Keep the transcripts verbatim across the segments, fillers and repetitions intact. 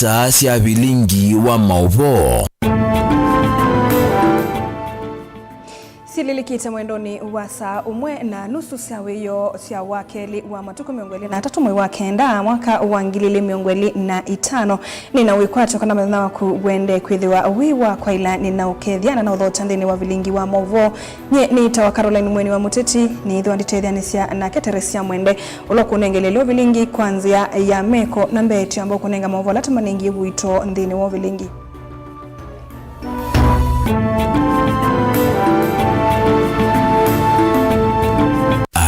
Star sya vilingi wa maũvoo. Syĩlĩlĩkĩte mwendonĩ wa saa ũmwe na nusu sya wĩoo sya wakelĩ wa matukũ mĩongo ĩlĩ na atatũ mwei wa kenda mwaka wa ngili ilĩ mĩongo ĩlĩ na itano. Nĩna wĩkwatyo kana mũthenya waku wende kwĩthĩwa wĩ wa kwaĩla. Nĩna ũkethya na naũthokya nthĩnĩ wa vilingi wa maũvoo. Nyie nĩtawa Caroline Mweni wa Mũteti, nĩĩthĩwa nditetheanĩsya nake Teresia Mwende, ũla ũkũnengelelya ũvilingi kwa nzĩa ya meko. Na mbee twamba ũkũnenga maũvoo ala tũmanengie wĩito nthĩnĩ wa ũvilingi.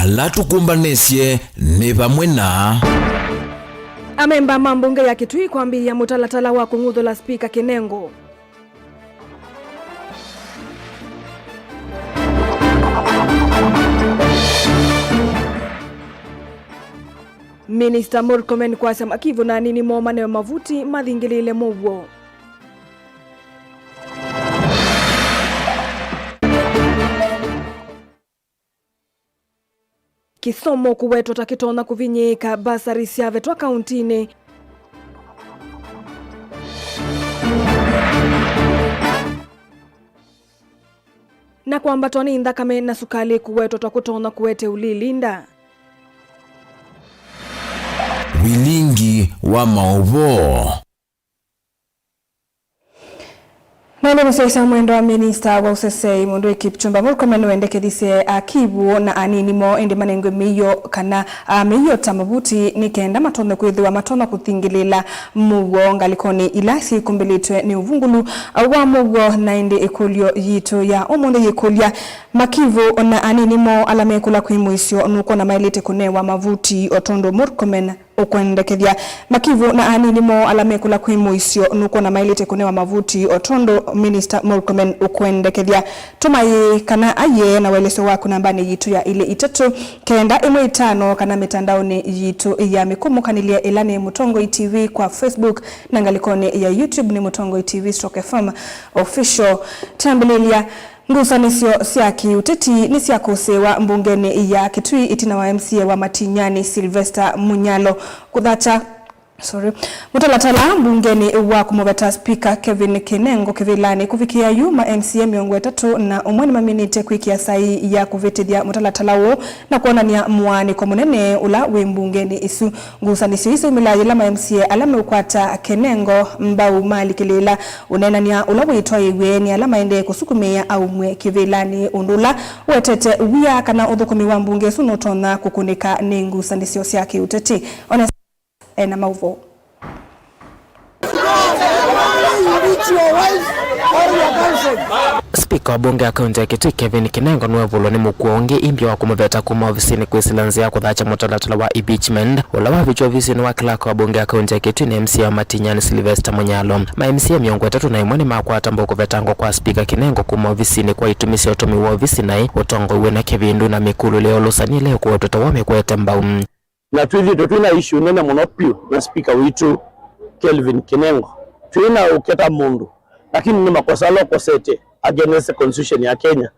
Ala tũkũmbanĩsye nĩ vamwe na. Amemba ma mbunge ya Kitui kwambĩĩa mũtalatala wa kũng'uthũla Spika Kinengo. Minista Murkomen kwasya Makivu na anini moo manewe mavuti mathingĩlĩĩle mũuo. Kĩsomo kũwetwa ta kĩtonya kũvinyĩĩka, mbasari syavetwa kauntinĩ. Na kwambatwa nĩ nthakame na sukalĩ kũwetwa ta kũtonya kũete ũlili nda. Vilingi wa maũvoo. Na ĩndĩ mũsyaĩĩsya mwendwa, minista wa ũseseĩ mũndũĩ Kipchumba Murkomen nĩwendekethisye Akivu na anini moo ĩndĩ manengwe mĩio kana, a, mĩio ta mavuti nĩ kenda matonye kwĩthĩwa matonya kũthingĩlĩĩla mũuo ngalĩkonĩ ila syĩkumbĩlĩtwe nĩ ũvungũlu wa mũuo. Na ĩndĩ ĩkũlyo yitũ ya ũmũnthĩ yĩkũlya, Makivu na anini moo ala mekũla kwĩ mũisyo nũkwona maĩlĩte kũnewa mavuti o tondũ Murkomen ũkwendekethya? Makivu na anini moo ala mekũla kwĩ mũisyo nũkwona maĩlĩte kũnewa mavuti o tondũ Minista Murkomen ũkwendekethya? Tũma ĩĩ kana aiee na ũelesyo waku nambanĩ yitũ ya ilĩ itatũ kenda ĩmwe itano kana mĩtandaonĩ yitũ ya mĩkũmũkanĩlye ĩla nĩ Mũtongoi T V kwa Facebook na ngalĩkonĩ ya YouTube nĩ Mũtongoi T V stroke F M Official. Twambĩlĩlya. Ngusanĩsyo sya kĩũteti nĩsyakũsĩĩwa mbungenĩ ya Kitui ĩtina wa M C A wa Matinyani Sylvester Munyalo kũthatya, sorry, mũtalatala mbungenĩ wa kũmũveta Spika Kevin Kinengo kĩvĩlanĩ. Kũvikĩĩa yu, ma M C A mĩongo ĩtatũ na ũmwe nĩmaminĩte kwĩkĩa saii ya kũvĩtĩthya mũtalatala ũũ na kwonany'a mũaanĩko mũnene ũla wĩ mbungenĩ ĩsu. Ngusanĩsyo isu imĩlaa yĩla ma M C A ala meũkwata Kinengo mbau malikĩlĩĩla ũneenany'a ũla wĩtwaĩw'e nĩ ala maendee kũsukumĩĩa aumw'e kĩvĩlanĩ, ũndũ ũla ũetete wia kana ũthũkũmi wa mbunge ĩsu nũtonya kũkunĩka nĩ ngusanĩsyo sya kĩũteti. Ona ena maũvoo. Spika wa mbunge ya kaunti ya Kitui Kevin Kinengo nĩwevulwa nĩ mũkuo ũngĩ imbya wa kũmũveta kuma ovisinĩ kwĩsĩla nzĩa ya kũthakya mũtalatala wa impeachment, ũla wavikiwe ovisinĩ wa clerk wa mbunge ya kaunti ya Kitui na M C A wa Matinyani Sylvester Munyalo. Ma M C A mĩongo ĩtatũ na ĩmwe nĩmakwata mbau kũvetangwa kwa Spika Kinengo kuma ovisinĩ kwa itumi sya ũtũmĩi wa ovisi naĩ ũtongoew'e na kĩvindu na mĩkũlũle ya ũlũsani ĩla ĩkũwetwa ta wa mĩkwete mbau. Na twĩthĩĩtwe twĩ na issue nene mũno vyũ na speaker witũ Kelvin Kinengo. Twĩ na ũketa mũndũ, lakini nĩ makosa ala ũkosete against constitution ya Kenya.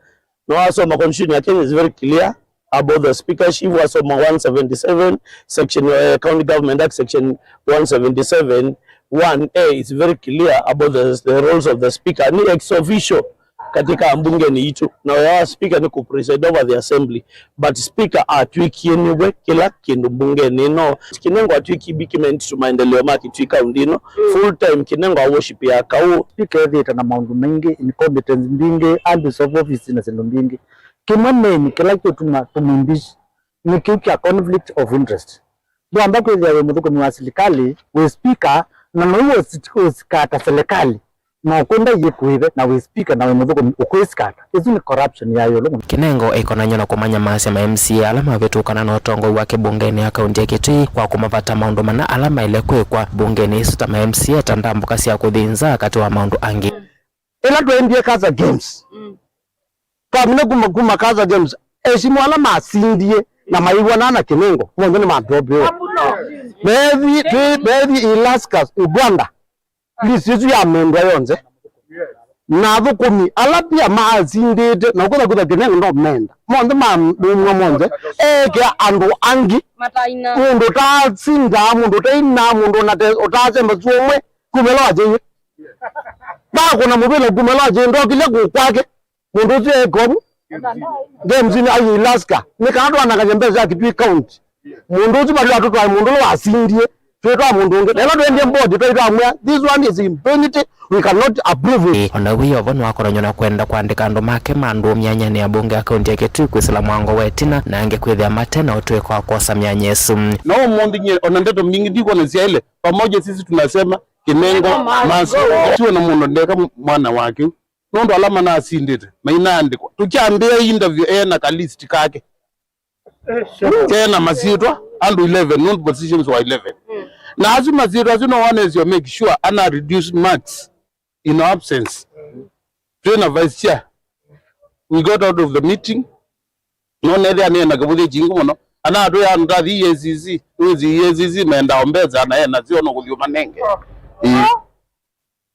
No wasoma constitution ya Kenya is very clear about the speakership, wasoma one seventy-seven section, eh, County Government Act section one seventy-seven one A is very clear about the, the roles of the speaker. Ni ex officio katika mbungeni yitũ, na wĩa wa speaker nĩ kũ preside over the assembly, but speaker atw'ĩkie nĩwe kĩla kĩndũ mbungeni ĩno. Kinengo atw'ĩkie big meant to maendeleo ma Kitui county ĩno. Full time Kinengo a worship ya kaũ. Speaker ethĩĩte na maũndũ maingĩ, incompetence mbingĩ, abuse of office na syĩndũ mbingĩ. Kĩmwe main kĩla kĩũtuma tũmwimbishi nĩ kĩu kya conflict of interest. Ndwamba kwĩthĩa wĩ mũthũkũmi wa silikalĩ, wĩ speaker, na noiwe ũsikata silikalĩ, na ũkwenda yĩkũĩve, na wĩ speaker, na wĩ mũthũkũmi ũkwĩsikata. Ĩsu nĩ corruption ya ĩũlũ mũno. Kinengo aikonany'a na kũmanyamaasya ma M C A ala mavĩtũkana na ũtongoi wake mbungenĩ ya kaunti ya Kitui kwa kũmavata maũndũ mana ala maĩle kwĩkwa mbungenĩ ĩsu ta ma M C A ta ndambũka sya kũthĩnza katĩ wa maũndũ angĩ. Ĩla twaendie Kasa Games, mm, twamina kuma, kuma Kasa Games, esimũ ala masindie na maiw'anaa na Kinengo, monthe nĩ madropiwe. Methi, twi, methi Ilascus, Uganda, list ĩsu ya mendwa yonthe. Na athũkũmi ala pia maasindĩte, na ũkũtha kwĩtha Kinengo ndomenda. Monthe manumwa monthe, ekĩa andũ angĩ. Mataina. Mũndũ ũtasindaa, mũndũ ũtainaa, mũndũ ũnate-, ũtaasemba suo ũmwe. Kuma ĩla wakyeie. Ndakũna mũvĩla kuma ĩla wakyeie, ndokĩlya kũ kwake. Mũndũ ũsu eeka ũu. Games-inĩ aiĩ Alaska. Nĩ kana twanangany'e mbesa sya Kitui County. Mũndũ ũsu valĩ atũtwae mũndũ ũla wasindie. Twĩtwaa mũndũ ũngĩ. Na ĩla twendie board, twaitwamwĩa, "This one is impunity, we cannot approve it." Ĩ, o na wĩ o vo nĩwakonany'a na kwenda kũandĩka andũ make mandũũ myanyanĩ ya mbunge ya kaunti ya Kitui kwĩsĩla mwango wa ĩtina, na angĩ kwĩthĩa mate na ũtũĩka wa kwosa myanya ĩsu. Na ũmũnthĩ nyie, o na ndeto mbingĩ ndikwona syaĩle. Pamoja sisi tunasema Kinengo must go. Tiwe na mũndũ ndeka mwana wake. Nũndũ ala manasindĩte, mainaandĩkwa. Tũkyambĩĩa interview, e na ka list kake. Ke na masyĩtwa, andũ eleven, nũndũ positions were eleven. Na asu masyĩtwa asu no one is your make sure ana reduce marks in our absence. Twĩ na vice chair. We got out of the meeting. No nethĩa nĩ na kĩvũthĩ kingĩ mũno. Ana atwĩa andũ tathi E A C C, nĩwĩsĩ E A C C mendaa mbesa na e nasyo no kũthi ũmanenge. Ĩĩ.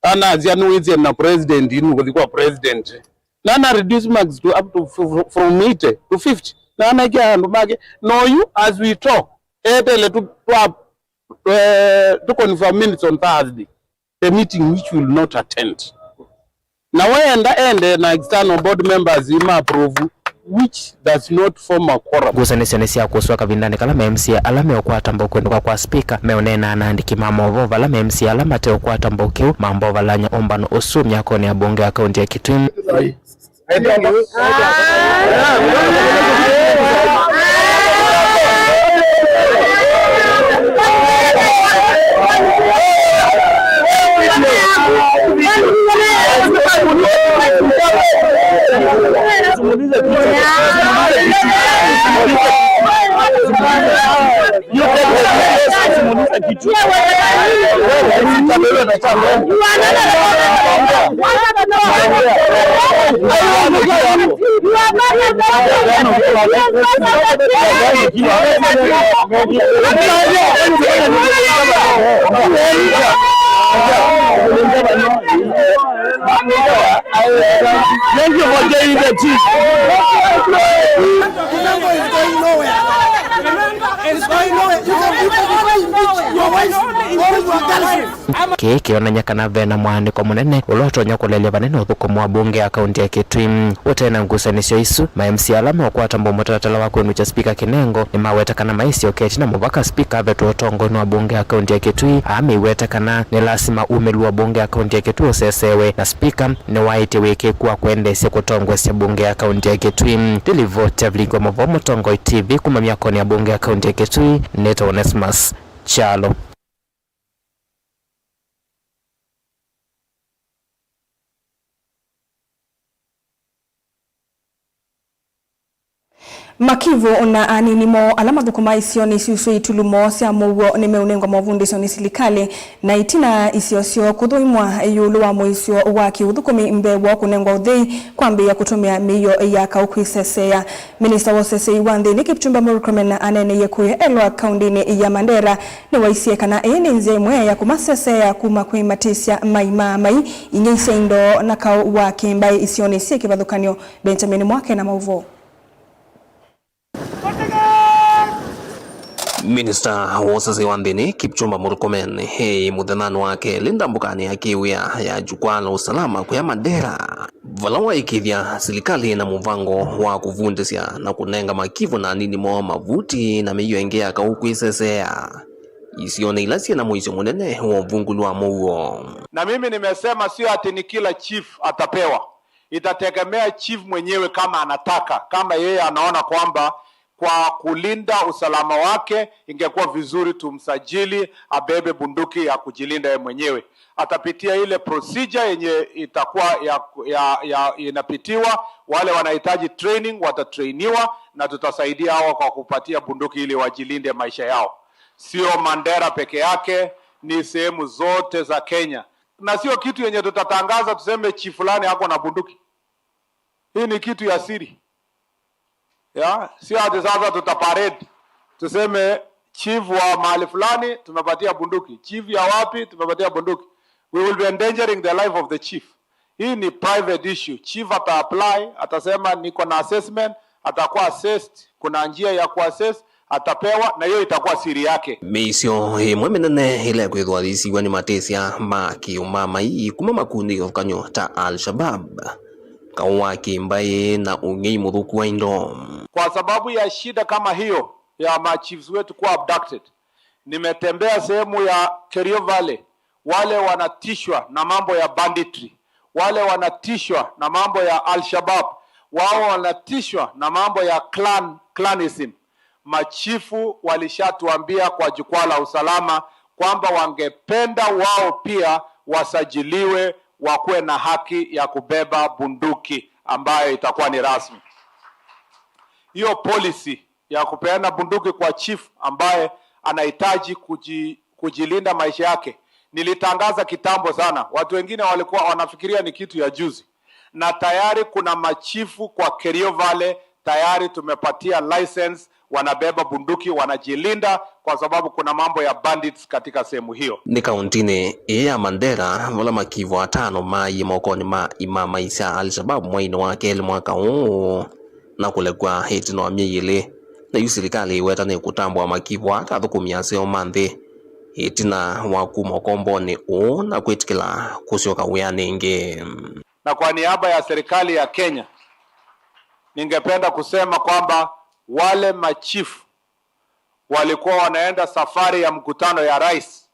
Anasya nĩwĩsĩ na president, inu kũthi kwa president. Na ana reduce marks to up to f-, f-, from eighty to fifty. Na anaekea andũ make. No yu, as we talk, etele tu, twa, eh, tu confirm minutes on Thursday. The meeting which will not attend. Na weenda ende na external board members ima approve, which does not form a quorum. Ngusanĩsyo nĩ sya kũswa kavindanĩ kala ma M C A ala meũkwata mbau kwĩndũka kwa spika meũneena na aandĩki ma maũvoo vala ma M C A ala mateũkwata mbau kĩu mambovalany'a ũmbano ũsu myakonĩ ya mbunge ya kaunti ya Kitui. Thank you for getting the chief. Kĩĩ kĩonany'a kana ve na mwaanĩko mũnene ũla ũtonya kũlelya vanene ũthũkũmi wa mbunge ya kaunti ya Kitui. Ũtee na ngusanĩsyo isu, ma M C A ala meũkwata mbau mũtalatala wa kwĩnũkya spika Kinengo nĩmaweta kana maisyoka ĩtina mũvaka spika avetwe ũtongoinĩ wa mbunge ya kaunti ya Kitui. Aa meiweta kana nĩ lasima umĩlu wa mbunge ya kaunti ya Kitui ũsesewe, na spika nĩwaĩtye wĩkĩĩku wa kwendeesya kũtongoesya mbunge ya kaunti ya Kitui. Ndilivoti ya Vilingi wa Mavoo Mũtongoi T V kuma myakonĩ ya mbunge ya kaunti ya Kitui, nĩtawa Onesmus Kyalo. Makivu na anini moo ala mathũkũmaa isionĩ isu syĩ itulumo sya mũuo nĩmeũnengwa movundĩsyo nĩ silikalĩ, na ĩtina isio syoo kũthũimwa ĩũlũ wa mũisyo wa kĩũthũkũmi mbee woo kũnengwa ũthei kwambĩĩa kũtũmĩa mĩio ya kaũ kwĩseseea. Minista wa ũseseei wa nthĩnĩ Kipchumba Murkomen aneeneie kũya Elwak kaũntĩnĩ ya Mandera. Nĩwaisye kana ĩĩ nĩ nzĩa ĩmwe ya kũmaseseea kuma kwĩ matĩsya mai ma mai, ing'ei sya indo na kaũ wa kĩmbaĩ isionĩ syĩ kĩvathũkany'o. Benjamin Mwake na maũvoo. Minista wa ũseseei wa nthĩnĩ Kipchumba Murkomen ĩ mũthenyanĩ wa kelĩ ndambũkanĩ ya kĩwĩa ya Jukwaa la Usalama kũya Mandera, vala waĩkĩĩthya silikalĩ na mũvango wa kũvundĩsya na kũnenga makivu na anini moo mavuti na mĩio ĩngĩ ya kaũ kwĩseseea isionĩ ila syĩ na mũisyo mũnene wa ũvungũlu wa mũuo. Na mimi nimesema sio ati ni kila chief atapewa. Itategemea chief mwenyewe kama anataka, kama yeye anaona kwamba kwa kulinda usalama wake ingekuwa vizuri tumsajili abebe bunduki ya kujilinda yeye mwenyewe. Atapitia ile procedure yenye itakuwa ya, ya, ya inapitiwa. Wale wanahitaji training watatrainiwa, na tutasaidia hawa kwa kupatia bunduki ili wajilinde maisha yao. Sio Mandera peke yake, ni sehemu zote za Kenya. Na sio kitu yenye tutatangaza tuseme chief fulani ako na bunduki. Hii ni kitu ya siri. Ya, sio ati sasa tutaparade. Tuseme chief wa mahali fulani tumepatia bunduki, chief ya wapi tumepatia bunduki. We will be endangering the life of the chief. Hii ni private issue. Chief ata apply, atasema niko na assessment, atakuwa assessed, kuna njia ya kuassess, Atapewa, na hiyo itakuwa siri yake. Mĩisyo ĩmwe mĩnene ĩla ĩkwĩthwa yĩsiw'a nĩ matĩsya ma kĩũmamai kuma makundi ũthũkany'o ta Al-Shabab, kaũ wa kĩmbaĩ na ũng'ei mũthũku wa indo. Kwa sababu ya shida kama hiyo ya machiefs wetu kuwa abducted, nimetembea sehemu ya Kerio Valley, wale wanatishwa na mambo ya banditry, wale wanatishwa na mambo ya Al-Shabab, wao wanatishwa na mambo ya clan, clanism. Machifu walishatuambia kwa jukwaa la usalama kwamba wangependa wao pia wasajiliwe, wakuwe na haki ya kubeba bunduki ambayo itakuwa ni rasmi. Hiyo policy ya kupeana bunduki kwa chief ambaye anahitaji kuji-, kujilinda maisha yake, nilitangaza kitambo sana. Watu wengine walikuwa wanafikiria ni kitu ya juzi. Na tayari kuna machifu kwa Kerio Valley, tayari tumepatia license, wanabeba bunduki, wanajilinda kwa sababu kuna mambo ya bandits katika sehemu hiyo. Nĩ kauntinĩ ĩĩ ya Mandera vala makivu atano maaiie mokonĩ ma imamai sya Al-Shabab mweinĩ wa kelĩ mwaka ũũ, na kũlekw'a ĩtina wa myei ĩlĩ. Na yu silikalĩ ĩweta nĩkũtambũa makivu aa ta athũkũmi aseo ma nthĩ ĩtina wa kuma ũkombonĩ ũũ na kwĩtĩkĩla kũsyoka wĩanĩ ĩngĩ. Na kwa niaba ya serikali ya Kenya, ningependa kusema kwamba wale machifu walikuwa wanaenda safari ya mkutano ya rais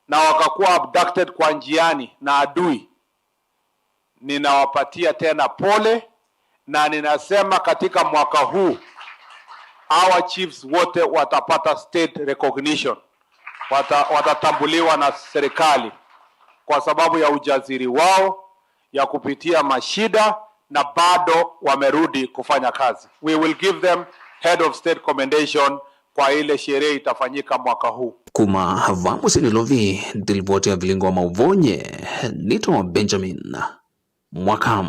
na wakakuwa abducted kwa njiani na adui, ninawapatia tena pole, na ninasema katika mwaka huu our chiefs wote watapata state recognition, wata-, watatambuliwa na serikali kwa sababu ya ujasiri wao ya kupitia mashida na bado wamerudi kufanya kazi. We will give them head of state commendation kwa ile sherehe itafanyika mwaka huu. Kuma vaa mũsyĩ Nairobi, nĩ ripoti ya Vilingo wa Mauvonye, nĩtawa Benjamin Mwaka.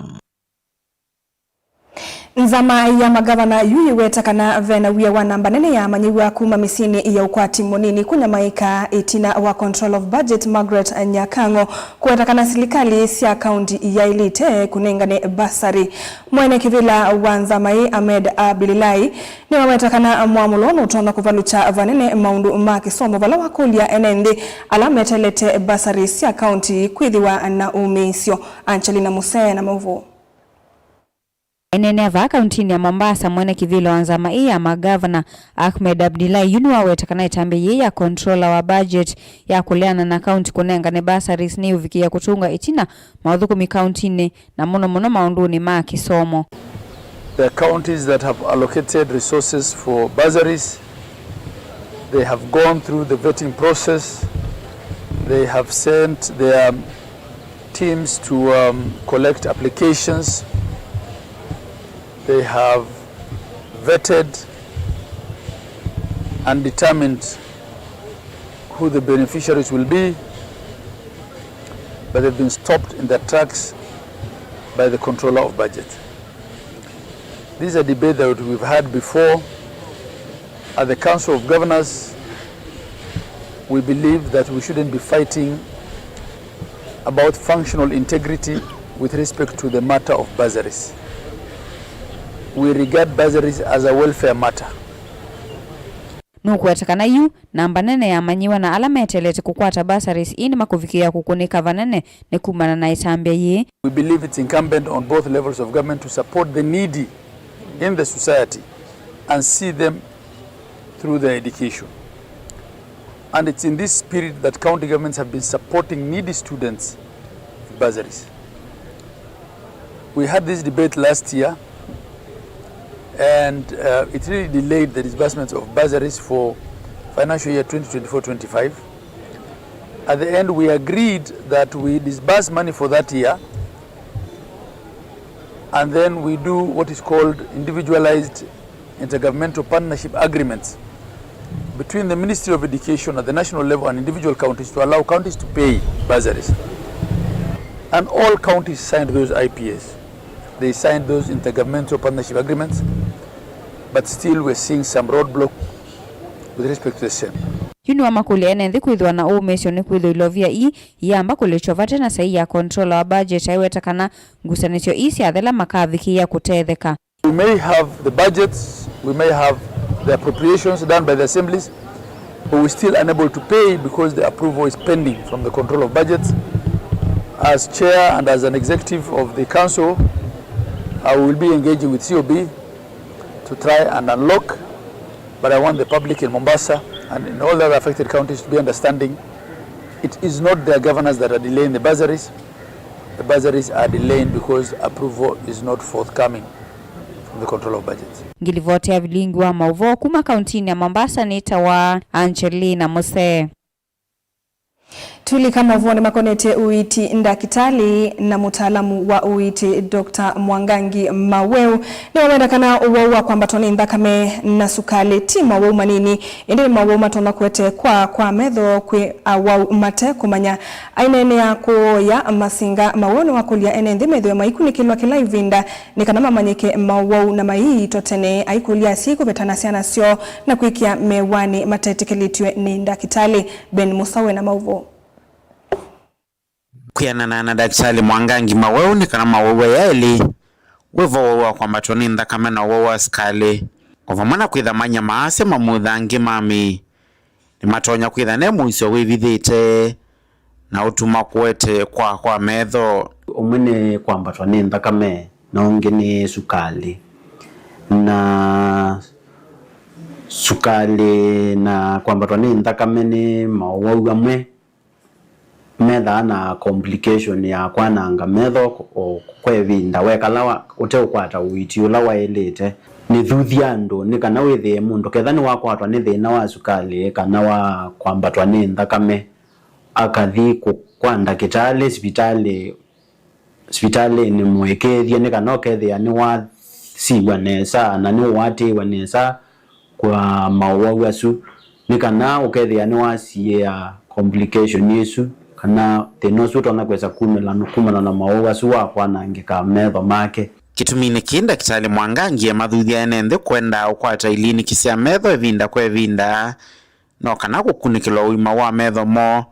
Nzama ya magavana yu yĩweta kana vena wia wa namba nene ya amanyĩw'a kuma mĩsyĩnĩ ya ũkwati mũnini kũnyamaĩka ĩtina wa Controller of Budget Margaret Nyakang'o kũweta kana silikalĩ sya kaunti iyaĩlĩte kũnengane basarĩ. Mwene kĩvĩla wa nzama ĩĩ Ahmed Abdulilai nĩwaweta kana mwamũlo nũtonya kũvalũkya vanene maũndũ ma kĩsomo vala wakũlya ene nthĩ ala meteelete basarĩ sya kaunti kwĩthĩwa na ũmĩĩsyo. Angelina Musee na maũvoo. Aineenea vaa kauntinĩ ya Mombasa, mwene kĩvĩla wa nzama ĩĩ ya magavana, Ahmed Abdulai, yu nĩwaweta kana ĩtambya yĩĩ ya controller wa budget ya kũleana na kaunti kũnengane bursaries nĩyũvikĩĩa kũtũnga ĩtina maũthũkũmi kauntinĩ, na mũno mũno maũndũnĩ ma kĩsomo. There are counties that have allocated resources for bursaries. They have gone through the vetting process. They have sent their teams to, um, collect applications. They have vetted and determined who the beneficiaries will be, but they've been stopped in their tracks by the Controller of Budget. This is a debate that we've had before. At the Council of Governors, we believe that we shouldn't be fighting about functional integrity with respect to the matter of bursaries. We regard bursaries as a welfare matter. Nũkũweta kana yu namba nene ya amanyĩw'a na ala meteelete kũkwata bursaries ii nĩmakũvikĩĩa kũkũnĩka vanene nĩ kumana na ĩtambya yĩĩ. We believe it's incumbent on both levels of government to support the needy in the society and see them through their education. And it's in this spirit that county governments have been supporting needy students with bursaries. We had this debate last year, and, uh, it really delayed the disbursements of bursaries for financial year twenty twenty-four twenty-five. At the end, we agreed that we disburse money for that year, and then we do what is called individualized intergovernmental partnership agreements between the Ministry of Education at the national level and individual counties to allow counties to pay bursaries. And all counties signed those I P As. They signed those intergovernmental partnership agreements, but still we're seeing some roadblock with respect to the same. Yu nĩwamakũlya ene nthĩ kwĩthĩwa na ũũmĩĩsyo nĩ kwĩthĩwa ilovia ii iyamba kũlĩtw'a vate na saii ya controller wa budget aiweta kana ngusanĩsyo ii syathela makavikĩĩa kũtetheka. We may have the budgets, we may have The appropriations done by the assemblies, but we're still unable to pay because the approval is pending from the control of budgets. As chair and as an executive of the council, I will be engaging with C O B to try and unlock, but I want the public in Mombasa and in all the other affected counties to be understanding it is not their governors that are delaying the bursaries. The bursaries are delaying because approval is not forthcoming from the control of budgets. Ngilivoti ya vilingi wa mauvoo kuma kauntinĩ ya Mombasa nĩtawa Angelina Musee. Tulika mauvonĩ makonetye ũiiti, ndakĩtalĩ na mũtaalamu wa ũiiti Doctor Mwangangi Maweu nĩwaweta kana ũwau wa kwambatwa nĩ nthakame na sukalĩ ti mawau manini, ĩndĩ nĩ mawau matonya kũete kwaa kwa metho kwĩ awau mate kũmanya. Aineenea kũũya masinga, Maweu nĩwakũlya ene nthĩ methĩwe maikunĩkĩlwa kĩla ĩvinda nĩ kana mamanyĩke mawau na maiiitwa tene. Aikũlya asyai kũvetana syana syoo na kwĩkĩa mĩawanĩ matetĩkĩlĩtw'e nĩ ndakĩtalĩ. Ben Musawe na mauvoo. Kwĩanana na Ndakĩtalĩ Mwangangi Maweu, nĩ kana mawau aya elĩ, wĩvo wau wa kwambatwa nĩ nthakame na ũwau wa sukalĩ, o vamwe na kwĩtha manya maasya mamutha angĩ ma mĩĩ, nĩmatonya kwĩtha ne mũisyo wĩvithĩte na ũtuma kũete kwaa kwa metho. Ũmwe nĩ kwambatwa nĩ nthakame na ũngĩ nĩ sukalĩ. Na sukalĩ na kwambatwa nĩ nthakame nĩ maũwau amwe methaa na complication ya kwananga metho o kwa ĩvinda wekala wa-, ũteũkwata ũiiti ũla waĩlĩte. Nĩthuthya andũ nĩ kana wĩthĩe mũndũ ketha nĩwakwatwa nĩ thĩna wa sukalĩ kana wa kwambatwa nĩ nthakame, akathi kũ-, kwa ndakĩtalĩ sivitalĩ, sivitalĩnĩ mũĩkĩĩthye nĩ kana ũkethĩa nĩwasiw'a nesa na nĩũatĩĩwe nesa kwa maũwau asu, nĩ kana ũkethĩa nĩwasiĩa complication ĩsu kana thĩna ũsu ũtonya kwĩsa kumĩla-, kumana na maũwau asu wa kwanangĩka metho make. Kĩtuminĩ kĩĩ, Ndakĩtalĩ Mwangangi emathuthya ene nthĩ kwendaa ũkwata iliniki sya metho ĩvinda kwa ĩvinda, no kana kũkunĩkĩlwa ũima wa metho moo,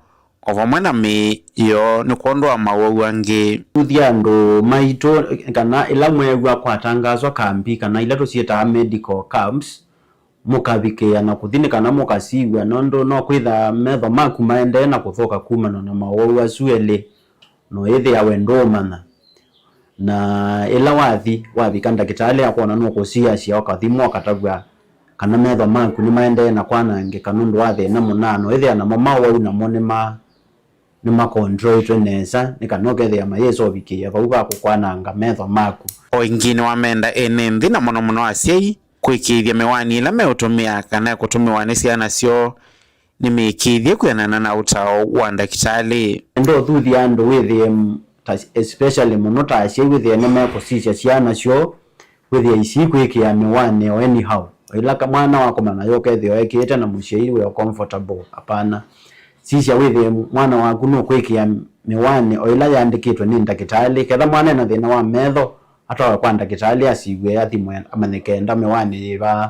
o vamwe na mĩĩ yoo nĩ kwondũ wa mawau angĩ. Tũthuthya andũ maitũ kana ĩla mweew'a kwatangaswa kambi kana ila tũsyĩtaa medical camps, mũkavikĩĩa na kũthi nĩ kana mũkasiw'a, nũndũ no kwĩtha metho maku maendee na kũthũka kumana na mawau asu elĩ, no ĩthĩa we ndũũmanya. Na ĩla wathi, wavika ndakĩtalĩ akwona nũkũsiasya, ũkathimwa, ũkatavw'a kana metho maku nĩmaendee na kwanangĩka nũndũ wa thĩna mũna, no ĩthĩa namo mawau namo nĩma-, nĩmakontroitwe nesa, nĩ kana ũkethĩa mayĩsa ũvikĩĩa vau va kũkwananga metho maku. O ĩngĩ nĩwamenda ene nthĩ na mũno mũno asyai kwĩkĩĩthya mĩwani ĩla meũtũmĩa kana ĩkũtũmĩwa nĩ syana syoo nĩmĩĩkĩĩthye kwĩanana na ũtao wa ndakĩtalĩ. Enda ũthuthya andũ wĩthĩe m-, ta, especially mũno ta asyai wĩthĩe nĩmekũsisya syana syoo, wĩthĩe isikwĩkĩa mĩwani o anyhow. O ĩla ka-, mwana wakoma nayo ũkethĩa ekĩĩte na mũsyai wĩ o comfortable, apana. Sisya wĩthĩe mwana waku nũkwĩkĩa mĩwani o ĩla yandĩkĩtwe nĩ ndakĩtalĩ. Ketha mwana ena thĩna wa metho, atwawe kwa ndakĩtalĩ asiw'e, athimwe, amanye kenda mĩwani yĩva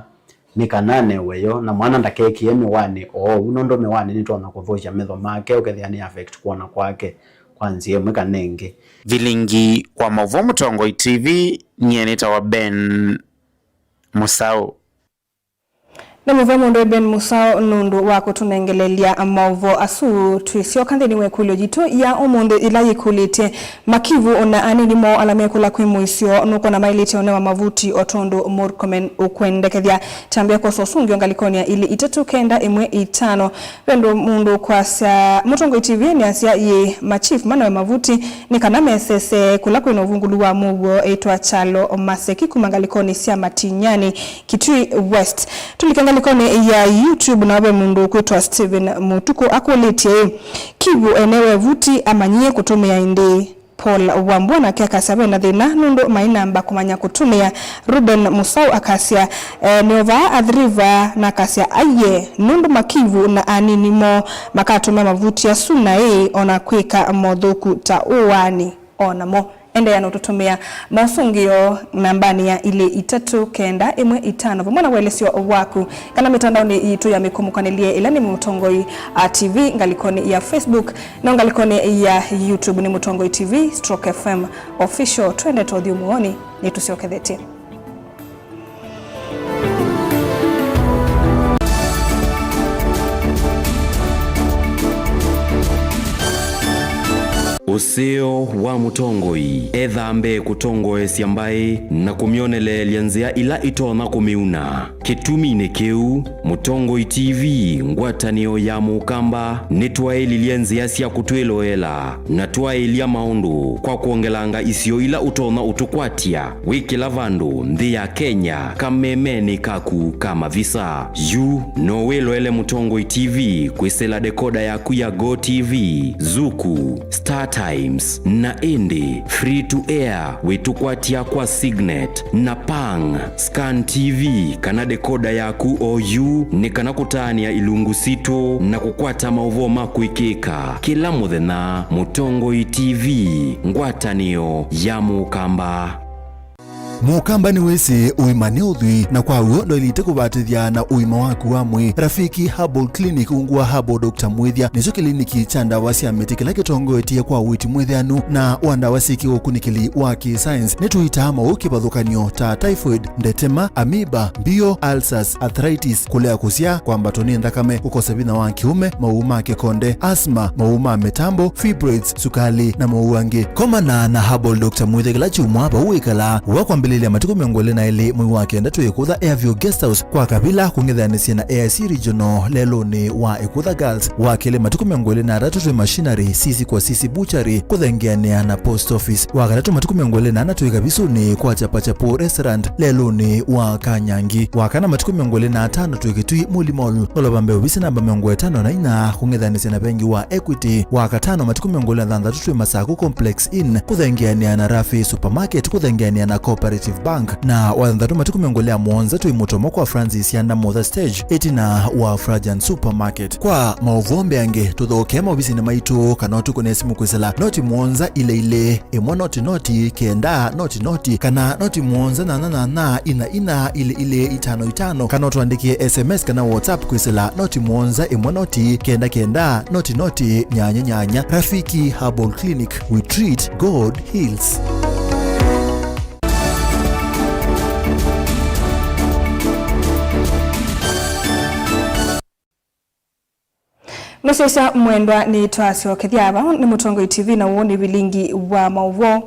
nĩ kana anewe yo, na mwana ndakekĩe mĩwani oou, nũndũ mĩwani nĩtonya kũthũkya metho make, ũkethĩa nĩ affect kwona kwake kwa nzĩa ĩmwe kana ĩngĩ. Vilingi wa mauvoo Mũtongoi T V, nyie nĩtawa Ben Mũsaũ. Nĩ mũvea mũndũ Ben Mũsaũ nũndũ wa kũtũnengelelya maũvoo asu. Twĩsyoka nthĩnĩ wa ĩkũlyo yitũ ya ũmũnthĩ, ĩla yĩkũlĩtye, Makivu na anini moo ala mekũla kwĩ mũisyo nũkwona maĩlĩte ũnewa mavuti o tondũ Murkomen ũkwendekethya? Tambĩa kwosa ũsũngĩo ngalĩkonĩ ya ilĩ itatũ kenda ĩmwe itano. Ve ndũ mũndũ kwasya, Mũtongoi T V nĩasya yĩ machief manawe mavuti nĩ kana mesese kũla kwĩna ũvungũlu wa mũuo. Ĩtwa Kyalo Maseki kuma ngalĩkonĩ sya Matinyani, Kitui West. Tũlike ngalĩkonĩ ya YouTube, na ve mũndũ ũkwĩtwa Steven Mũtukũ akũlĩtye ĩ, Kivu enewe vuti amanyie kũtũmĩa ĩndĩĩ? Paul Wambua nake akasya ve na thĩna nũndũ mainamba kũmanya kũtũmĩa. Ruben Musau akasya, eh, nĩ o vaa Athi River, na akasya aiee, nũndũ Makivu na anini moo makatũmĩa mavuti asu naĩ ona kwĩka mothũku ta ũaani o namo. Endeea na ũtũtũmĩa maũsũngĩo nambanĩ ya ilĩ itatũ kenda ĩmwe itano vamwe na ũelesyo waku kana mĩtandaonĩ yitũ ya mĩkũmũkanĩlye ĩla nĩ Mũtongoi, a, T V, ngalĩkonĩ ya Facebook, na ngalĩkonĩ ya YouTube nĩ Mũtongoi T V stroke F M Official. Twendete ũthyũ mũonĩ, nĩtũsyokethetye. Mũseo wa mũtongoi ethaa mbee kũtongoesya mbaĩ na kũmyoneleelya nzĩa ila itonya kũmĩuna. Kĩtuminĩ kĩu, Mũtongoi T V, ngwatanĩo ya Mũkamba, nĩtwaĩlilye nzĩa sya kũtwĩloela na twaĩlya maũndũ kwa kwongelanga isio ila ũtonya ũtũkwatya wĩ kĩla vandũ nthĩ ya Kenya kamemenĩ kaku ka mavisa. Yu no wĩloele Mũtongoi T V kwĩsĩla dekoda yaku ya Go T V, Zuku, Star Times, na ĩndĩ free to air wĩtũkwatya kwa Signet na Pang. Scan T V kana dekoda yaku o yu nĩ kana kũtaanĩa ilungu sitũ na kũkwata maũvoo ma kwĩkĩka kĩla mũthenya. Mũtongoi T V, ngwatanĩo ya Mũkamba. Mũkamba nĩwĩsĩ ũima nĩ ũthwii, na kwa w'o ndwaĩlĩte kũvatĩthya na ũima waku wa mwĩĩ. Rafiki Herbal Clinic ungu wa Herbal Doctor Mwĩthya nĩkyo kĩliniki kya ndawa sya mĩtĩ kĩla kĩtongoetye kwa ũiiti mwĩthĩanu na wa ndawa syĩ kĩũkunĩkĩli wa kĩ-science. Nĩtũitaa maũũ kĩvathũkany'o ta typhoid, ndetema, amoeba, mbio, ulcers, arthritis, kũlea kũsyaa, kwambatwa nĩ nthakame, kũkosa vinya wa kĩũme, maũũ ma kĩkonde, asthma, maũũ ma mĩtambo, fibroids, sukali, na maũũ angĩ. Komana na Herbal Doctor Mwĩthya kĩla kyumwa vau wĩkalaa, wa kwambĩlĩlya matukũ mĩongo ĩlĩ na elĩ mwei wa kenda twĩ Ĩkũtha Airview Guest House kwa Kavila, kũng'ethanĩsya na A I C Regional lelũnĩ wa Ĩkũtha Girls. Wa kelĩ matukũ mĩongo ĩlĩ na atatũ twĩ Machinery, sisi kwa sisi Butchery, kũthengeanĩa na Post Office. Wa katatũ matukũ mĩongo ĩlĩ na ana twĩ Kavisunĩ kwa Chapachapu Restaurant, lelũnĩ wa Kanyangi. Wa kana matukũ mĩongo ĩlĩ na atano twĩ Kitui Muli Mall, ũlova mbee ovisi namba mĩongo ĩtano na inya, kũng'ethanĩsya na vengi wa Equity. Wa katano matukũ mĩongo ĩlĩ na thanthatũ twĩ Masaku Complex Inn, kũthengeanĩa na Rafi Supermarket, kũthengeanĩa na Cooperative Bank. Na wa thanthatũ matukũ mĩongo ĩlĩ na mũonza twĩ Mũtomo kwa Francis Yanda Motha Stage, ĩtina wa Frajan Supermarket. Kwa maũvoo mbeange, tũthokee maovisinĩ maitũ kana ũtũkũne simũ kwĩsĩla noti mũonza ilĩ ilĩ ĩmwe noti noti kenda noti noti kana noti mũonza nyanya nyanya ina ina ilĩ ilĩ itano itano, kana ũtũandĩkĩe S M S kana WhatsApp kwĩsĩla noti mũonza ĩmwe noti kenda kenda noti noti nyanya nyanya. Rafiki Herbal Clinic, we treat, God heals. Mũsyaĩĩsya mwendwa, nĩtwasyokethya vau nĩ Mũtongoi T V, na ũũ nĩ vilingi wa maũvoo.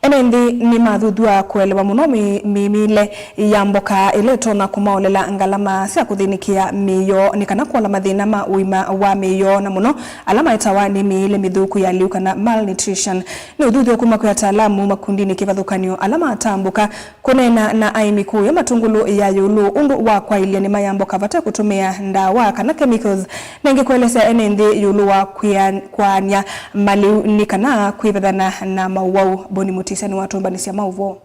Ene nthĩ nĩmathuthw'a kũelewa mũno mĩ-, mĩmĩle ya mboka ĩla ĩtonya kũmaolela ngalama sya kũthĩnĩkĩa mĩĩ yoo nĩ kana kũola mathĩna ma ũima wa mĩĩ yoo, na mũno ala maetawa nĩ mĩĩle mĩthũku ya lĩu kana malnutrition. Nĩ ũthuthyo kuma kwĩ ataalamu makundinĩ kĩvathũkany'o ala matambũka kũneena na aĩmi kũya Matũngũlũ ya ĩũlũ ũndũ wa kwaĩlya nĩma ya mboka vate kũtũmĩa ndawa kana chemicals, na ĩngĩ kũelesya ene nthĩ ĩũlũ wa kwĩa-, kwaany'a malĩu nĩ kana kwĩvethana na maũwau. Boni Mũtĩsya nĩwatũmbanĩsya maũvoo.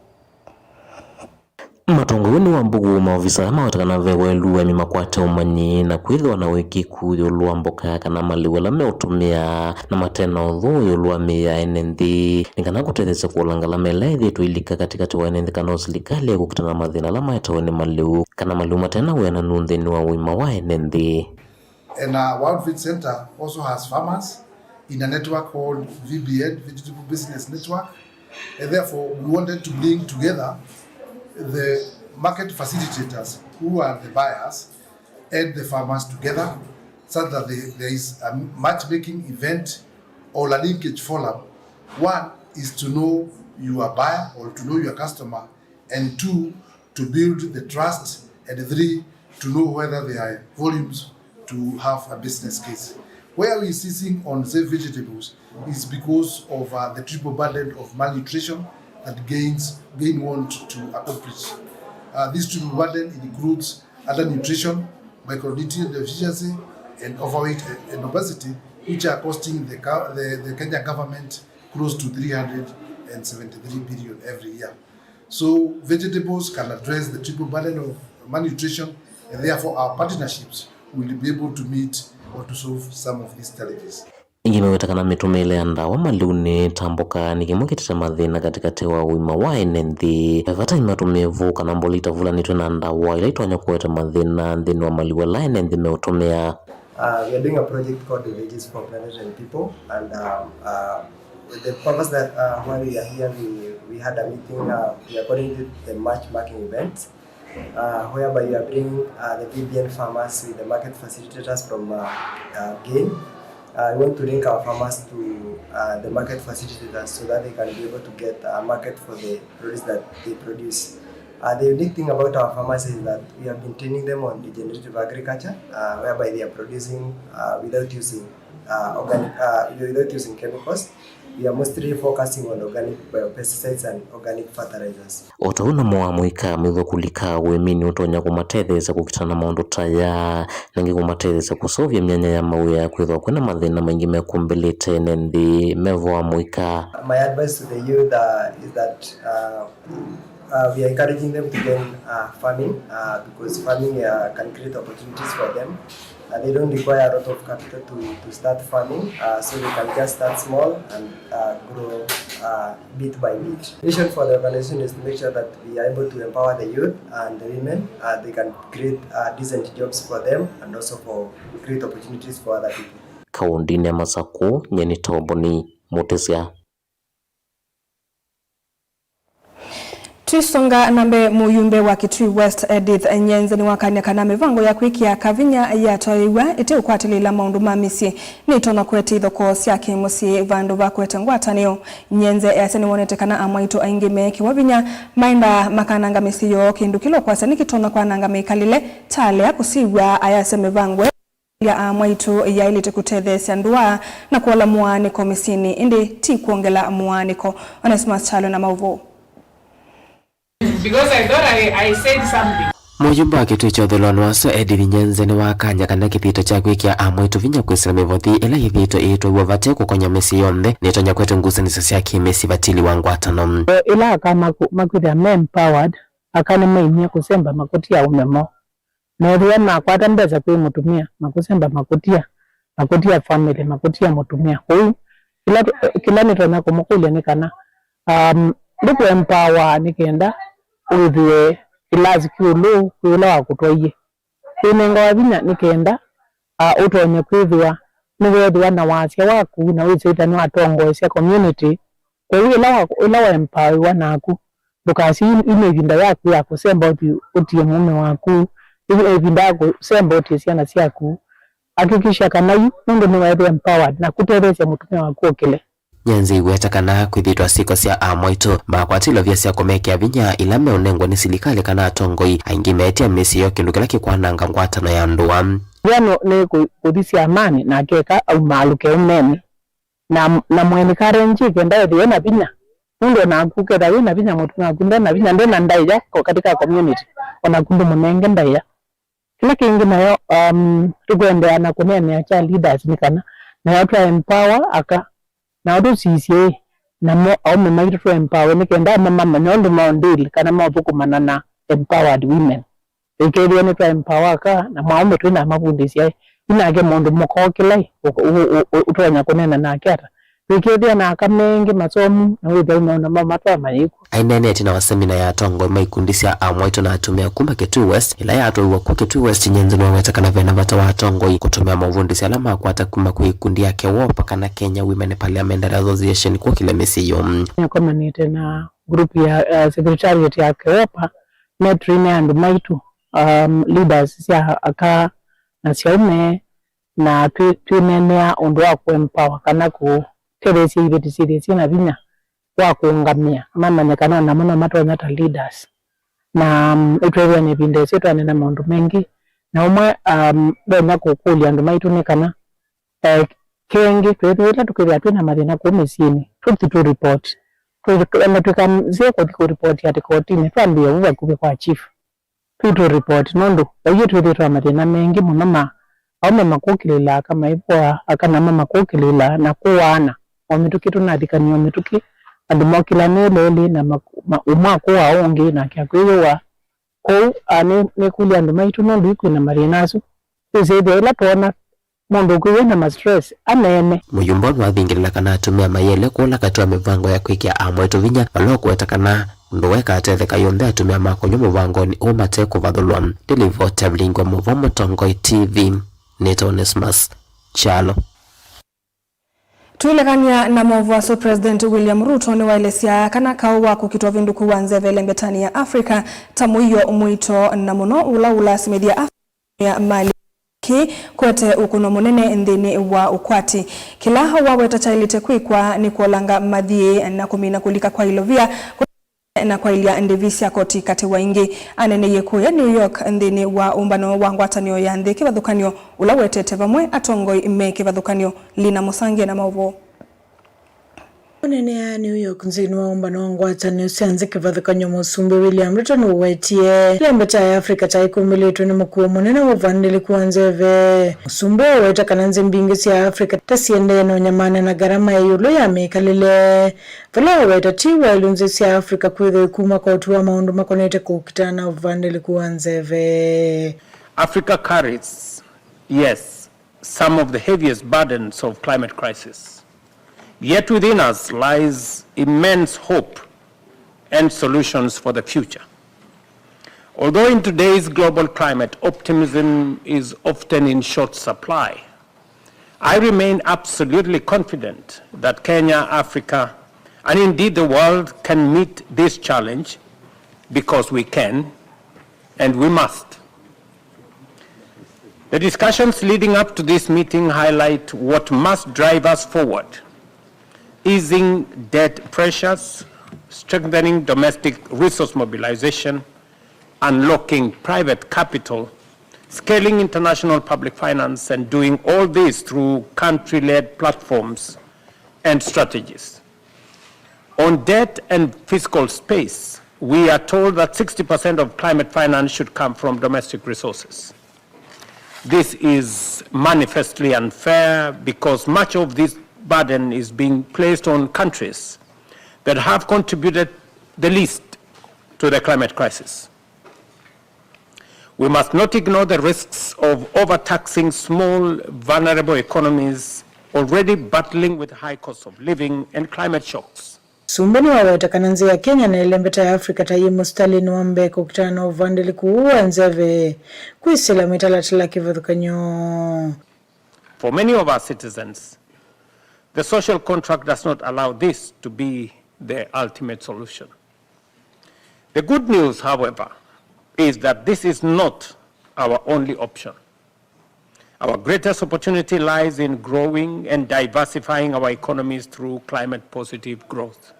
Matongoi nĩ wa mbũkũ maovisa ala maweta kana ve waĩlu aĩmi makwate ũmanyi na kwĩthĩwa na wĩkĩku ĩũlũ wa mboka kana malĩu ala meũtũmĩa na mate na ũthũ ĩũlũ wa mĩĩ ya ene nthĩ, nĩ kana kũtetheesya kũola ngalama ĩla ĩthĩĩtwe ilika katĩkatĩ wa ene nthĩ kana o silikalĩ kũkitana na mathĩna ala maetawe nĩ malĩu kana malĩu mate na wĩananu nthĩnĩ wa ũima wa ene nthĩ. And our World Feed Center also has farmers in a network called V B N, Vegetable Business Network. And therefore, we wanted to bring together the market facilitators, who are the buyers, and the farmers together, such that they, there is a matchmaking event or a linkage forum. One is to know your buyer or to know your customer, and two, to build the trust, and three, to know whether there are volumes to have a business case. Where we're insisting on, say, vegetables is because of, uh, the triple burden of malnutrition that gains, GAIN want to accomplish. Uh, this triple burden includes undernutrition, micronutrient deficiency, and overweight and obesity, which are costing the, the, the Kenya government close to three hundred and seventy-three billion every year. So vegetables can address the triple burden of malnutrition, and therefore our partnerships will be able to meet or to solve some of these challenges. Ĩngĩ meweta kana mĩtũmĩĩle ya ndawa malĩu nĩ ĩtambũka nĩ kĩmwe kĩtete mathĩna katĩkatĩ wa ũima wa ene nthĩ. Ve vata nĩ matũmĩvu kana mbolei itavũlanĩtw'e na ndawa ila itonya kũete mathĩna nthĩnĩ wa malĩu ala ene nthĩ meũtũmĩa. Uh, we are doing a project called Villages for Planet and People, and, um, uh, the purpose that, uh, why we are here, we, we had a meeting, uh, we are calling it the matchmaking event, uh, whereby you are bringing, uh, the V B N farmers with the market facilitators from, uh, uh, GAIN, Uh, we want to link our farmers to uh, the market facilitators so that they can be able to get a market for the produce that they produce. Uh, the unique thing about our farmers is that we have been training them on regenerative agriculture, uh, whereby they are producing uh, without using uh, organic, uh, without using chemicals. We are mostly focusing on organic biopesticides and organic fertilizers. O ta ũu namo amũika mĩtho kũlika ũĩmĩnĩ ũtonya kũmatetheesya kũkitana na maũndũ ta aya, na ĩngĩ kũmatetheesya kũseũvya myanya ya mawĩa kwĩthĩwa kwĩna mathĩna maingĩ mekũmbĩlĩte ene nthĩ me vo amũika. My advice to the youth uh, is that uh, uh, we are encouraging them to join uh, farming uh, because farming uh, can create opportunities for them. Uh, they don't require a lot of capital to, to start farming, uh, so they can just start small and uh, grow uh, bit by bit. Vision for the organization is to make sure that we are able to empower the youth and the women. Uh, they can create uh, decent jobs for them and also for create opportunities for other people. Kaũndĩnĩ ya Masakũ, nyie nĩ Toboni Mũtĩsya. Tũisonga na mbee, mũyumbe wa Kitui West Edith Nyenze nĩwakany'a kana mĩvango ya kwĩkĩa kavinya yatwaĩĩw'a ĩteũkwatĩlĩĩla maũndũ ma mĩsyĩ nĩtonya kũete ithokoo sya kĩ-mũsyĩ vandũ va kũete ngwatanĩo. Nyenze easya nĩwonete kana amwaitũ aingĩ meekĩwa vinya maendaa makananga mĩsyĩ yoo, kĩndũ kĩla ũkwasya nĩkĩtonya kwananga mĩkalĩle ta alea kũsiw'a. Ayasya mĩvango ya amwaitũ yaĩlĩte kũtetheesya ndũa na kũola mũaanĩko mĩsyĩnĩ, ĩndĩ ti kwongela mũaanĩko. Onesmus Kyalo na maũvoo. Because I thought I, I said something. Mũyumbe wa Kitui kya ũthũĩlonĩ wa Sũ Edith Nyenze nĩwakany'a kana kĩthito kya kwĩkĩa amwaitũ vinya kwĩsĩla mĩvothi ĩla yĩthĩĩtwe ĩitwaiw'a vate kũkonya mĩsyĩ yonthe nĩtonya kũete ngusanĩsyo sya kĩ-mĩsyĩ vatili wa ngwatanĩo. Ĩla aka maku- makwĩthĩa me empowered, aka nĩmainie kũsemba makũtia aũme moo. Methĩwa makwata mbesa kwĩ mũtumĩa, makũsemba makũtia, makũtia family, makũtia mũtumĩa. Kwoou kĩla, kĩla nĩtonya kũmũkũlya nĩ kana, um, ndũkũempower nĩ kenda wĩthĩe kĩlasi kĩũlũ kwĩ ũla wakũtwaie. Wĩnengawa vinya nĩ kenda, uh, ũtonye kwĩthĩwa nĩweethĩwa na wasya waku na wĩsĩ ta nĩwatongoesya community. Kwoou ĩla wa, ĩla waempowaiwa naku, ndũkasye yu, yu nĩ ĩvinda yaku ya kũsemba ũthi ũtie mũũme waku, yu nĩ ĩvinda ya kũsemba ũtie syana syaku. Hakikisha kana yu mũndũ nĩweethĩa empowered na kũtetheesya mũtumĩa waku ũkĩle. Nyenze aiweta kana kwĩthĩtwa syĩko sya amwaitũ makwatĩlwa via sya kũmekĩa vinya ila meũnengwa nĩ silikalĩ kana atongoi aingĩ meetĩa mĩsyĩ yoo, kĩndũ kĩla kĩkwananga ngwatanĩo ya ndũa. Vano nĩ kũ- kũthi syamanĩ na akeka aumaalũke ũmenĩ. Na, na mwenikarenji kenda ethĩwe na vinya, nũndũ onaku ketha wĩ na vinya, mũtumĩa waku nde na vinya, nde na ndaĩa ko- katika community, onaku ndũmũnenge ndaĩa. Kĩla kĩngĩ nayo, um, tũkũendeea na kũneenea kya leaders nĩ kana nayo twa empower aka, nao tũsisye ĩ, namo aũme maitũ tũ empower nĩ kenda mamamanya ũndũ maũndĩĩle kana maũthũkũmana na empowered women. Ĩkethĩa nĩtwa empower aka na mwaũme twĩnamavundĩsya ĩ, yu nake mũndũ mũka ũkĩla ĩ, ũ- ũ- ũ- ũ- ũtonya kũneena nake ata? Ĩkethĩa na aka mengĩ masomu na wĩthĩa yu maũndũ mao matwamayĩkw'a. Aineenetie na wa semina ya atongoi ma ikundi sya amwaitũ na atumĩa kuma Kitui West ĩla yatwaiwe ku Kitui West, Nyenze nĩwaweta kana vena vata wa atongoi kũtũmĩa maũvundĩsyo ala makwata kuma kwĩ ikundi ya KEWOPA kana Kenya Women Parliamentary Association kũkĩlya mĩsyĩ yoo. Nĩakomanĩte na group ya uh, secretariat ya KEWOPA, metraine andũ maitũ, um, leaders sya aka na sya aũme, na twĩ- twĩneenea ũndũ wa kũempower kana kũtetheesya iveti syĩthĩe syĩ na vinya wa kũũngamĩa, mamanye kana onamo no matonya ta leaders. Na um, ĩtweethĩa na ĩvinda ĩseo twaneena maũndũ maingĩ, na ũmwe um, ndonya kũkũlya andũ maitũ nĩ kana Eh, kĩngĩ, twĩthĩĩtwe tũkĩthĩa twĩ na mathĩna kũu mĩsyĩnĩ, tũthi tũ report. Tũ- ona tũikanzĩe kũthi kũ report ati kotinĩ, twambĩĩa vu vakuvĩ kwa chief. Tũthi tũ report, nũndũ vaiĩ twĩthĩĩtwe na mathĩna mengĩ mũno ma aũme makũkĩlĩla aka maivũa, aka namo makũkĩlĩla na kũaana. O mĩtũkĩ tũnathikanie o mĩtũkĩ, andũ mokĩlanĩle elĩ na ma- ma- ũmwe akũaa ũngĩ, nake akwĩyũa. Kwoou, a, nĩ- nĩkũlya andũ maitũ nũndũ yu kwĩna mathĩna asu. Twĩsĩ ĩthĩa ĩla twoona mũndũ ũkwĩw'a na ma stress, aneene. Mũyumba ũũ nĩwathingĩlĩla kana atumĩa mayĩele kũla katĩ wa mĩvango ya kwĩkĩa amwaitũ vinya, vala ũkũweta kana ũndũ weka atetheka yonthe atumĩa makonywa mũvangonĩ ũũ mate kũvathũlwa. Ndĩlivoti ya Vilingwa Mũvoo Mũtongoi T V, nĩtawa Onesmus Kyalo. Tũilekany'a na maũvoo asu, President William Ruto nĩwaelesya kana kaũ wa kũkitwa vĩndũku wa nzeve ĩlembetanĩ ya Africa ta mũio mũito na mũno ũla ũlasimĩthya Africa kũtũmĩa mali kĩĩ kũete ũkũno mũnene nthĩnĩ wa ũkwati. Kĩla waweta kyaĩlĩte kwĩkwa nĩ kũolanga mathiĩ na kũmina kũlika kwa ilovia na kwaĩlya ndĩvi sya koti katĩ wa ingĩ. Aneeneie kũya New York nthĩnĩ wa ũmbano wa ngwatanĩo ya nthĩ kĩvathũkany'o ũla ũetete vamwe atongoi me kĩvathũkany'o. Lina Mũsangie na maũvoo. Ũneenea New York nthĩnĩ wa ũmbano wa ngwatanĩo sya nthĩ kĩvathũkany'o, Mũsumbĩ William Ruto nũwetie ĩlembeta ya Africa ta ĩkumĩlĩtwe nĩ mũkuo mũnene wa ũvandĩlĩku wa nzeve. Mũsumbĩ ũweta kana nthĩ mbingĩ sya Africa ta siendee na ũnyamane na ngarama ya ĩũlũ ya mĩkalĩle. Vala waweta ti waĩlu nthĩ sya Africa kwĩthĩwa ikuma kwa ũtwi wa maũndũ makonete kũkitana na ũvandĩlĩku wa nzeve. Africa carries, yes, some of the heaviest burdens of climate crisis. Yet within us lies immense hope and solutions for the future. Although in today's global climate, optimism is often in short supply, I remain absolutely confident that Kenya, Africa, and indeed the world can meet this challenge because we can and we must. The discussions leading up to this meeting highlight what must drive us forward: easing debt pressures, strengthening domestic resource mobilization, unlocking private capital, scaling international public finance, and doing all this through country-led platforms and strategies. On debt and fiscal space, we are told that sixty percent of climate finance should come from domestic resources. This is manifestly unfair because much of this burden is being placed on countries that have contributed the least to the climate crisis. We must not ignore the risks of overtaxing small, vulnerable economies already battling with high cost of living and climate shocks. Mũsumbĩ nĩwaweta kana nthĩ ya Kenya na ĩlembeta ya Africa ta yĩ mũsitalĩnĩ wa mbee kũkitana na ũvandĩlĩku ũũ wa nzeve kwĩsĩla mĩtalatala kĩvathũkany'o. For many of our citizens, the social contract does not allow this to be the ultimate solution. The good news, however, is that this is not our only option. Our greatest opportunity lies in growing and diversifying our economies through climate-positive growth,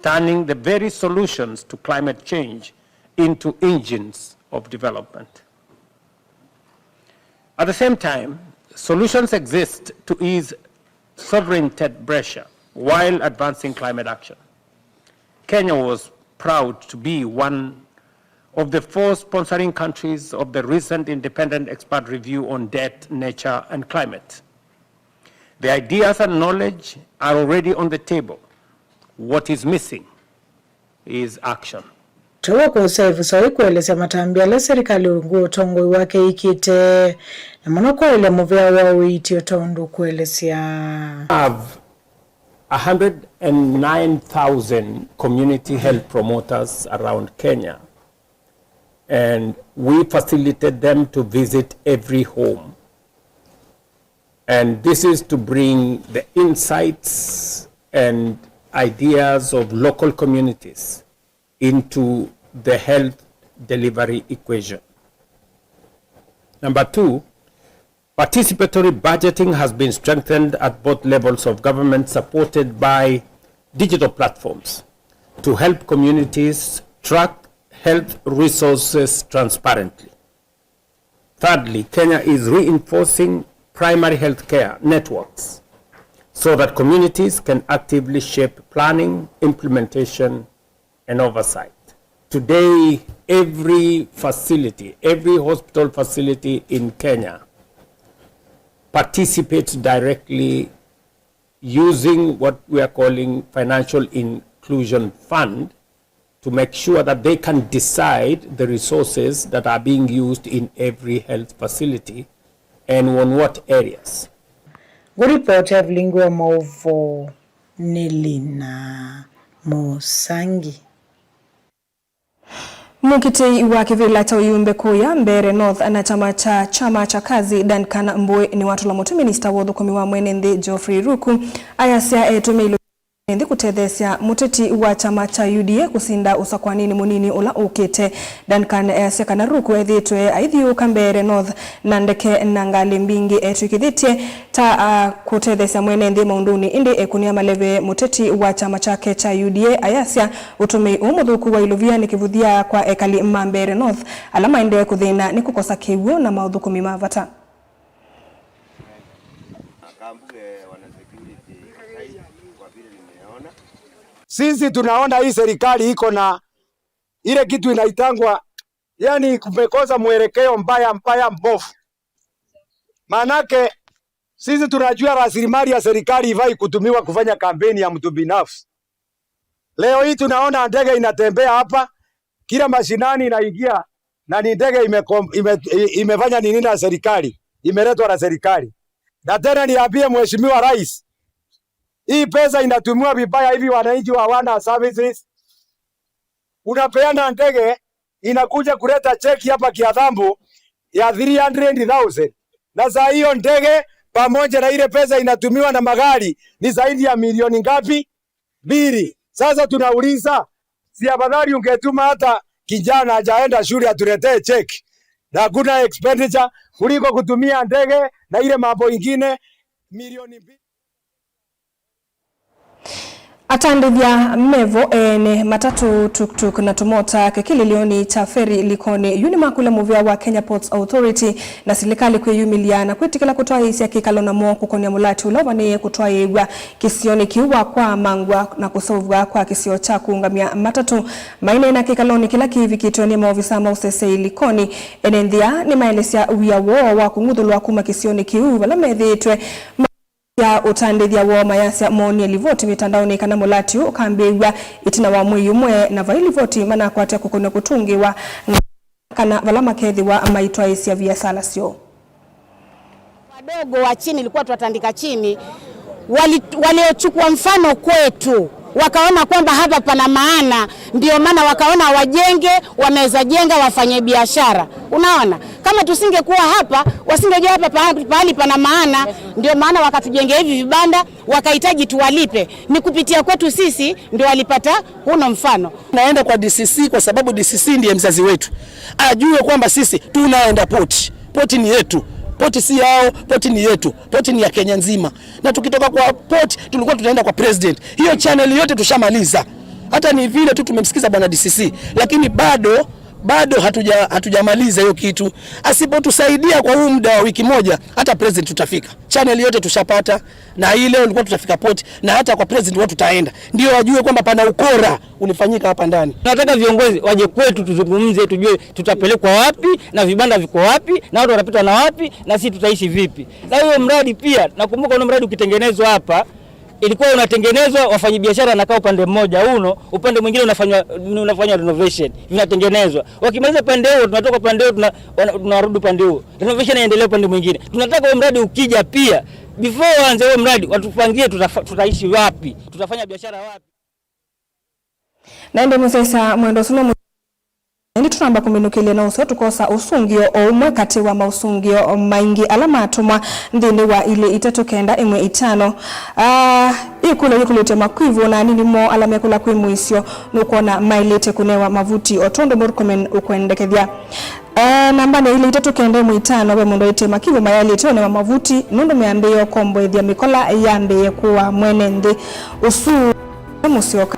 turning the very solutions to climate change into engines of development. At the same time, solutions exist to ease sovereign debt pressure while advancing climate action. Kenya was proud to be one of the four sponsoring countries of the recent independent expert review on debt, nature, and climate. The ideas and knowledge are already on the table. What is missing is action. Tũla kwosa ĩvuso ĩkũelesya matambya ala serikali ungu wa ũtongoi wake ĩkĩte, na mũno kwaĩle mũvea wa ũiiti o ta ũndũ ũkũelesya. Have a hundred and nine thousand community health promoters around Kenya, and we facilitate them to visit every home. And this is to bring the insights and ideas of local communities into the health delivery equation. Number two, participatory budgeting has been strengthened at both levels of government, supported by digital platforms to help communities track health resources transparently. Thirdly, Kenya is reinforcing primary healthcare networks so that communities can actively shape planning, implementation, and oversight. Today, every facility, every hospital facility in Kenya participates directly using what we are calling financial inclusion fund to make sure that they can decide the resources that are being used in every health facility and on what areas. Ngũripota Evelyn Ngua, maũvoo nĩ Lina Mũsangi. Mũkitĩi wa kĩvĩla kya ũyumbe kũya Mbeere North na kyama kya, kyama kya Kazi, Duncan Mbũĩ, nĩwatũla mũtĩ minista wa ũthũkũmi wa mwene nthĩ Geoffrey Ruku ayasya etũmĩi nthĩ kũtetheesya mũteti wa kyama kya U D A kũsinda ũsakwanĩnĩ mũnini ũla ũkĩte. Duncan easya kana Ruku ethĩĩtwe aithiũũka Mbeere North na ndeke na ngalĩ mbingĩ etw'ĩkĩthĩtye ta, a, kũtetheesya mwene nthĩ maũndũnĩ, ĩndĩ ekũnĩa maleve mũteti wa kyama kyake kya U D A ayasya ũtũmĩi ũũ mũthũku wa ilovia nĩ kĩvũthya kwa ekali ma Mbeere North ala maendee kũthĩna nĩ kũkosa kĩw'ũ na maũthũkũmi ma vata. Sisi tunaona hii serikali iko na ile kitu inaitangwa, yani, kumekosa mwelekeo mbaya mbaya, mbovu. Maanake sisi tunajua rasilimali ya serikali ifai kutumiwa kufanya kampeni ya mtu binafsi. Leo hii tunaona ndege inatembea hapa, kila mashinani inaingia, na ni ndege ime-, ime-, imefanya nini na serikali, imeletwa na serikali. Na tena niambie Mheshimiwa Rais, hii pesa inatumiwa vibaya hivi, wananchi hawana services. Unapeana ndege, inakuja kuleta cheki hapa Kiadhambu ya three hundred thousand. Na saa hiyo ndege pamoja na ile pesa inatumiwa na magari ni zaidi ya milioni ngapi? Mbili. Sasa tunauliza, si afadhali ungetuma hata kijana hajaenda shule atuletee cheki na hakuna expenditure kuliko kutumia ndege na ile mambo ingine milioni mbili? Atandĩthya mevo ene matatũ, tuktuk na tũmota kĩkĩlĩlyonĩ kya feri Likoni yu nĩmakũlya mũvea wa Kenya Ports Authority na silikalĩ kwĩyumĩlya na kwĩtĩkĩla kũtwaĩĩsya kĩkalo namo kũkonĩa mũlatĩ ũla ũvanĩĩe kũtwaĩĩw'a kĩsionĩ kĩu wa kwamangw'a na kũseũvw'a kwa kĩsio kya kũũngamya matatũ. Maineena kĩkalonĩ kĩla kĩĩvikĩtwe nĩ maovisa ma ũseseĩ Likoni, ene nthĩ aa nĩmaelesya wia woo wa kũng'uthũlwa kuma kĩsionĩ kĩu vala methĩĩtwe ya ũtandĩthya woo mayasya moonie livoti mĩtandaonĩ kana mũlatĩ ũũ ũkambĩĩw'a ĩtina wa mwei ũmwe, na vai livoti manakwatya kũkonwa kũtũngĩwa na kana vala makethĩwa maitwaĩĩsya viasala syoo. Wadogo wa chini ilikuwa twatandika chini, wali-, waliochukua mfano kwetu. Wakaona kwamba hapa pana maana, ndio maana wakaona wajenge, wanaweza jenga, wafanye biashara. Unaona, kama tusingekuwa hapa, wasingejua hapa paha-, pahali pana maana, ndio maana wakatujengea hivi vibanda, wakahitaji tuwalipe. Ni kupitia kwetu sisi ndio walipata huno mfano. Naenda kwa D C C kwa sababu D C C ndiye mzazi wetu, ajue kwamba sisi tunaenda poti. Poti ni yetu, poti si yao, poti ni yetu, poti ni ya Kenya nzima. Na tukitoka kwa port, tulikuwa tutaenda kwa president. Hiyo channel yote tushamaliza. Hata ni vile tu tumemsikiza bwana D C C, lakini bado, bado hatuja-, hatujamaliza hiyo kitu. Asipotusaidia kwa huu muda wa wiki moja, hata president tutafika. Channel yote tushapata, na hii leo ilikuwa tutafika port, na hata kwa president wao tutaenda. Ndio wajue kwamba pana ukora ulifanyika hapa ndani. Tunataka viongozi waje kwetu tuzungumze, tujue tutapelekwa wapi na vibanda viko wapi na watu watapita na wapi na sisi tutaishi vipi. Na huyo mradi pia, nakumbuka ule mradi ukitengenezwa hapa, ilikuwa unatengenezwa, wafanyabiashara wanakaa upande mmoja uno, upande mwingine unafanywa, unafanywa renovation, vinatengenezwa. Wakimaliza upande huo, tunatoka upande huo, tuna-, wana-, tunarudi upande huo. Renovation inaendelea upande mwingine. Tunataka huo mradi ukija pia, before waanze huo mradi, watupangie tutafa-, tutaishi wapi, tutafanya biashara wapi. Na ĩndĩ mũsyaĩĩsya mwendo ũsu no mũ-, ĩndĩ tũnamba kũminũkĩlya na ũseo tũkosa ũsũngĩo o ũmwe katĩ wa maũsũngĩo maingĩ ala matũmwa nthĩnĩ wa ilĩ itatũ kenda ĩmwe itano. Ah, ĩkũlyo yĩkũlĩtye Makwivu na anini moo ala mekũla kwĩ mũisyo nũkwona maĩlĩte kũnewa mavuti o tondũ Murkomen ũkwendekethya. Eh, nambanĩ ya ilĩ itatũ kenda ĩmwe itano, ve mũndũ aĩtye Makwivu mayaĩlĩte ũnewa mavuti nũndũ meambĩĩe ũkomboethya mĩkola yambĩĩe kũaa mwene nthĩ ũsu. Mũsyoka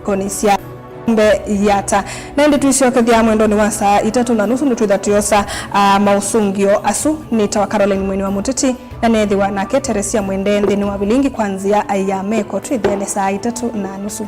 koni sya mbe yata. Na ĩndĩ tũisyokethya mwendonĩ wa saa itatũ na nusu nĩtwĩtha tũyosa, ah, maũsũngĩo asu. Nĩtawa Caroline Mweni wa Mũteti, na neethĩwa nake Teresia Mwende nthĩnĩ wa vilingi kwa nzĩa ya meko. Twĩthĩane saa itatũ na nusu.